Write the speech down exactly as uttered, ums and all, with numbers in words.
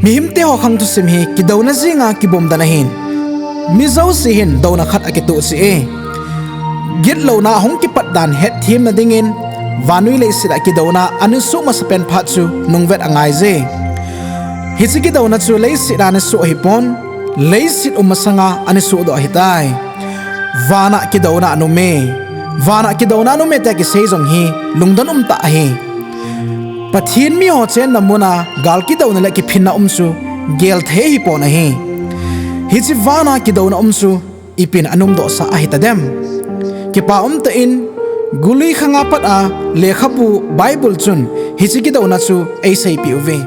Mihemte ho khang thusim hi kidouna jenga kibom dan ahin. Mi jouse hin douna khat akitoh cheh e. Gitlouna hung kipat dan hetthemna dingin, vannoi leiset a kidouna ana soh masapen phat chu nungvet angaije. Hiche kidouna chu leiset a ana soh ahipon, leiset um masanga ana sohdoh ahitai. Vana kidouna ana um e. Vana kidouna ana um e tia kisei jong hi lungdon umtah ahi. Pathen miho chenna muna gal kidouna le kiphinna um chu gelthei hipon ahi. Hiche vana kidouna um chu ipin ana umdohsah ahitadem? Kipa umtah in, Guli khanga pat a lekhabu Bible chun hiche kidouna chu eiseipeh uve.